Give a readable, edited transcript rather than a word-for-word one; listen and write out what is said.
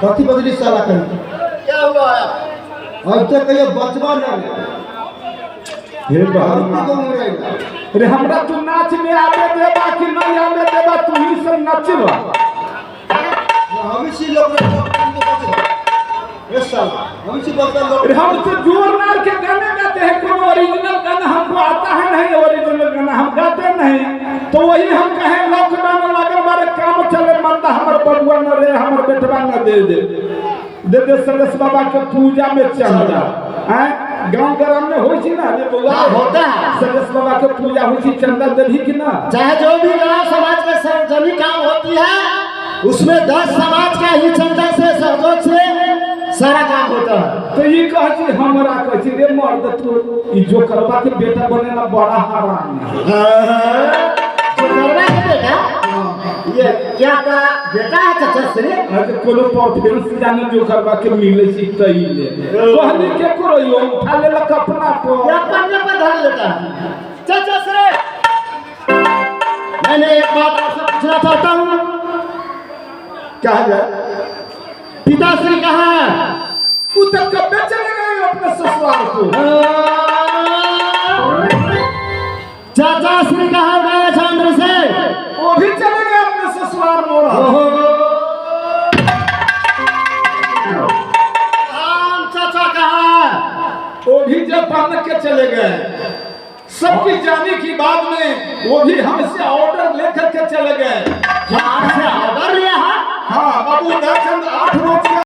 कथी बदली साला कहीं क्या हुआ है? अब तक कहियो बचबा ना रे। हे भगवान। क्यों मरेगा? रे हमरा तू नाच में आवे देबा कि नहीं आवे देबा, तू ही सब नचबा। हम इसी लोग रे, तुम तो बचबा। रे साला, हम इसी लोग लोग रे हम तो जोर मार के गाने गाते हैं, कोई ओरिजिनल गाना हमको आता है नहीं, ओरिजिनल गाना हम गाते नहीं, तो वही हम कहें लॉकडाउन लगल बारे काम चले मंदा, हमर बबुआ न रे हमर बेटवा न दे दे दे दे सरस बाबा के पूजा में चल जा। हैं गांव ग्राम में होई छी ना रे बउआ? हाँ, होता है। सरस बाबा के पूजा होई छी, चंदा देबही कि ना? चाहे जो भी गांव समाज के सार्वजनिक काम होती है उसमें 10 समाज का ही चंदा से सहयोग से सारा काम होता है। तो ये कहै छी हमरा कहै छी रे मर्द तू ई जोकरबा के बेटा बनेला बड़ा हराम है। जो करवा के बेटा ये क्या का बेटा है चाचा श्री? अरे कोनो परफ्यूम जाने जोकरबा के मिले छी तई ले कहली के करो यो उठा लेलक अपना पर। ये पन्ने पर धर लेता है। चाचा श्री मैंने एक बात आपसे पूछना चाहता हूँ। क्या है? पिताश्री कहाँ है? उ तो कब्बे चले गए अपने ससुराल को। चाचा श्री कहाँ गए चंद्र से? वो भी चले गए अपने ससुराल मोरा। राम चाचा कहाँ है? वो भी जब बन के चले गए, सबकी जाने की बाद में वो भी हमसे ऑर्डर लेकर के चले गए। क्या आपसे ऑर्डर लिया है? हाँ बाबू दाचंद 8 रोज का